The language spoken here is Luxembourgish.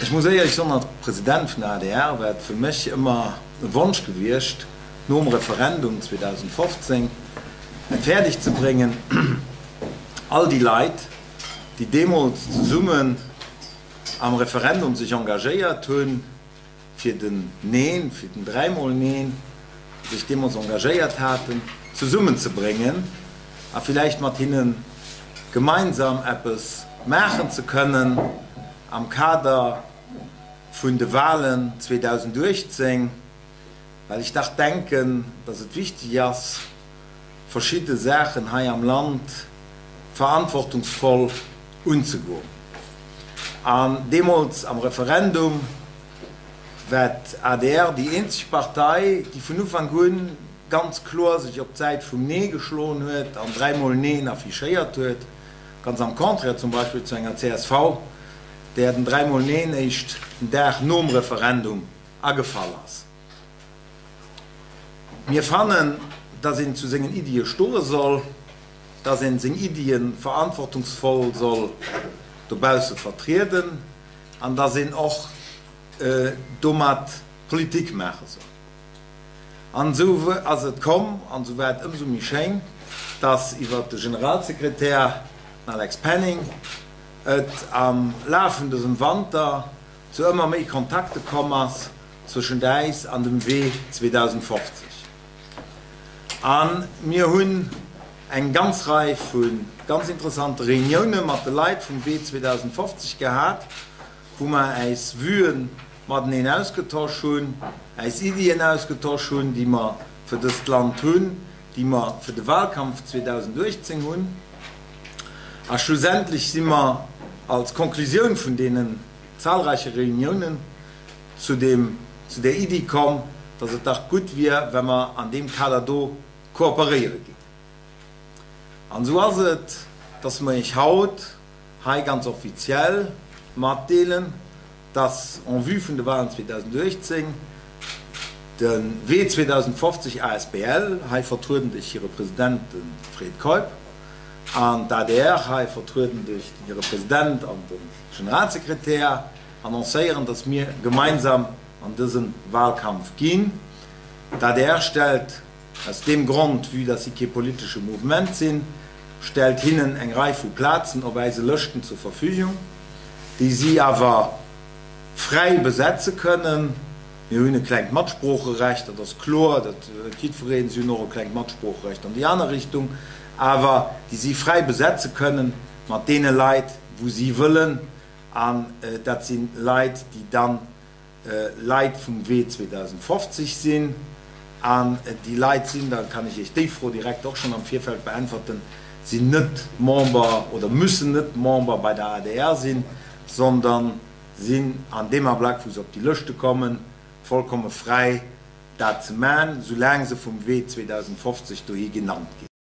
Ech muss éierlech soen, als President vun der adr war et fir mech ëmmer e Wonsch gewiescht, nom Referendum 2015 et fäerdeg ze bréngen, all déi Leit, déi deemools zesummen am Referendum sech engagéiert hunn fir den Neen, fir den dräimol Neen, sech deemools engagéiert haten, zesummenzebréngen a villäicht mat hinne gemeinsam eppes maachen ze kënnen am Kader vun de Wahlen 2018, well ech dach denken, dass et wichteg ass, verschidde Saachen hei am Land verantwortungsvoll unzegoen. An deemools am Referendum war d'ADR déi eenzeg Partei, déi vun Ufank u ganz kloer sech op d'Säit vum Nee geschloen huet an dräimol Neen affichéiert huet, ganz am Contraire zum Beispill zu enger csv, där den dräimol Neen éischt den Dag nom Referendum agefall ass. Mir fannen, dass een zu sengen Iddie stoe soll, dass een seng Iddie verantwortungsvoll soll dobausse vertrieden an dass een och domat Politik maache soll. An esou ass et komm, an esou war et ëmsou méi schéin, dass iwwert de Generalsekretär, den Alex Penning, et am Laf vun dësem Wanter zu ëmmer méi Kontakte komm ass zwëschent äis an dem Wee 2050. A mir hunn eng ganz Rei vu ganz interessante Reunioune mat de Leit vum Wee 2050 gehat, wou mer äis Vuen mateneen ausgetosch hunn, äis Iddien ausgetosch hunn, déi mer fir dëst Land hunn, déi mer fir de Wahlkampf 2018 hunn. A schlussendlech si mer als Konklusioun vun deenen zahlreiche Reuniounen zu deem, zu där Iddi komm, dass et dach gutt wier, wa mer an deem Kader do kooperéiere gingen. An esou ass et, dass mer Iech haut hei ganz offiziell matdeelen, dass en vue vun de Wahlen 2018 de Wee 2050 asbl, hei vertrueden duerch hire President, de Fred Keup, an d'ADR, hei vertrueden duerch hire President an de Generalsekretär, annoncéieren, dass mir gemeinsam an dëse Wahlkampf ginn. D'ADR stellt aus deem Grond, vue dass si kee politesche Mouvement sinn, stellt hinnen eng Rei vu Plazen op äise Lëschten zur Verfügung, déi si awer fräi besetze kënnen. Mir hunn e klengt Matsproocherecht, dat ass kloer, dat huet jiddwereen. Si hunn och e klengt Matsproocherecht an déi aner Richtung, awer déi si fräi besetze kënnen mat deene Leit, wou si wëllen. An dat si Leit, déi dann Leit vum Wee 2050 sinn. An déi Leit sinn, da kann ech Iech déi Fro direkt och schonn am Virfeld beäntwerten, sinn net Member oder müssen net Member bei der adr sinn, sondern sinn an deem Ablack, wou se op déi Lëschte kommen, vollkomme fräi, dat ze man, soulaang se vum Wee 2050 dohi genannt ginn.